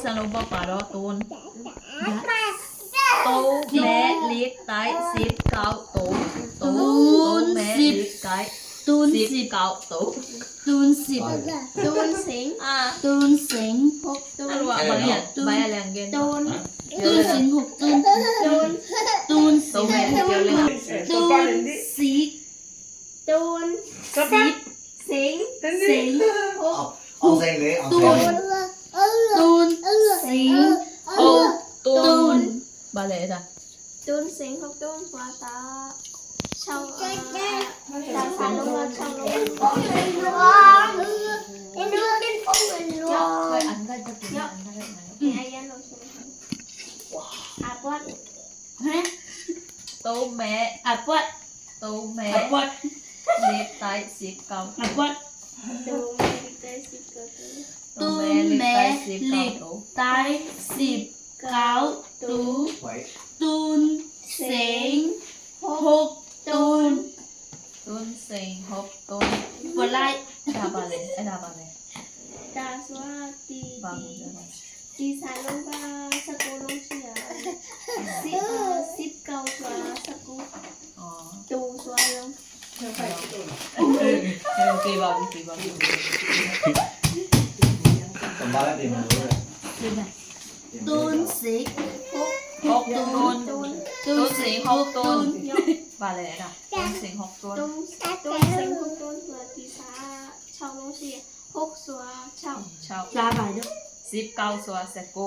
ສະຫຼຸບບໍ່ປາເນາະ ໂຕນ ໂຕແມ່ເລັກໄດ້ສິບເກົ້າໂຕ ໂຕ ໂຕແມ່ເລັກໄດ້ສິບເກົ້າໂຕ ໂຕນສິບ ໂຕນເສັງ ອາ ໂຕນເສັງຫົກໂຕນ ໂຕນ ໂຕນເສັງຫົກໂຕນ ໂຕນ ໂຕນເສັງ ໂຕນສິບ ໂຕນສິບ ເສັງ ເສັງຫົກ ຫົກໂຕນ ໂຕນເສັງຫົກໂຕນ ບາແລດາ ໂຕນເສັງຫົກໂຕນ ກວ່າຕາ ເຊົາ ຕາສາລົງມາເຊົາລົງ ເນາະ ເນາະ ເນາະ ເນາະ ເນາະ ເນາະ ເນາະ ເນາະ ເນາະ ເນາະ ອາປອດ ຮະ ໂຕແມ່ ອາປອດ ໂຕແມ່ ອາປອດ ເລັກໄດ້ສິບເກົ້າ ອາປອດ ໂຕແມ່ເລັກໄດ້ສິບເກົ້າໂຕ ໂຕແມ່ເລັກໄດ້ສິບເກົ້າໂຕ ໂຕນເສັງຫົກໂຕນ ໂຕນເສັງຫົກໂຕນ ບໍ່ໄດ້ ດາບາເລ ດາບາເລ ຕາສວາຕີ ຕີ ຕີສາລົງກາສະກູລົງເຊຍ ສິບ ເອີ ສິບເກົ້າສວາສະກູ ອໍ ຕູສວາລົງ ເອີ ເອີ ຕີບາ ຕີບາ ສຳບາດແລ້ວ ຕີມາເລີຍ ໂຕນເສັງຫົກ ຫົກໂຕນ ໂຕນເສັງຫົກໂຕນ ບາແລນະ ໂຕນເສັງຫົກໂຕນ ໂຕນ ໂຕນເສັງຫົກໂຕນ ສວາຕີສາ ເຊົາລົງເຊຍ ຫົກສວາເຊົາ ເຊົາ ຈາບາຍເດີ ສິບເກົ້າສວາສະກູ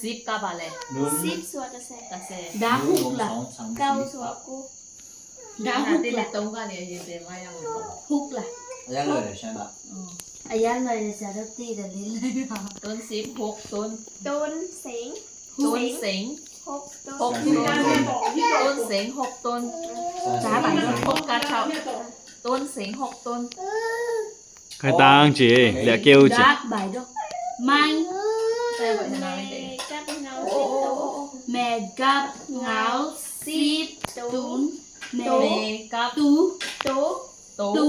ສິບກາບາແລ ສິບສວາກະແສ ກະແສ ດາຫົກລະ ເກົ້າສວາກູ ດາຫົກລະ ຫົກລະ ອາຍັນເລີຍ ອາຍັນເລີຍ ໂຕນສິບຫົກໂຕນ ໂຕນເສັງ ໂຕນເສັງຫົກໂຕນ ຫົກໂຕນ ໂຕນເສັງຫົກໂຕນ ຈາບາຍເດີ ຫົກກາເຊົາ ໂຕນເສັງຫົກໂຕນ ໃຫ້ຕາງເຈ ແລະເກວເຈ ຈາບາຍເດີ ໄມ້ ແມ່ກັບເງົາສິບໂຕ ແມ່ກັບເງົາສິບໂຕນ ແມ່ກັບຕູ ໂຕ ໂຕ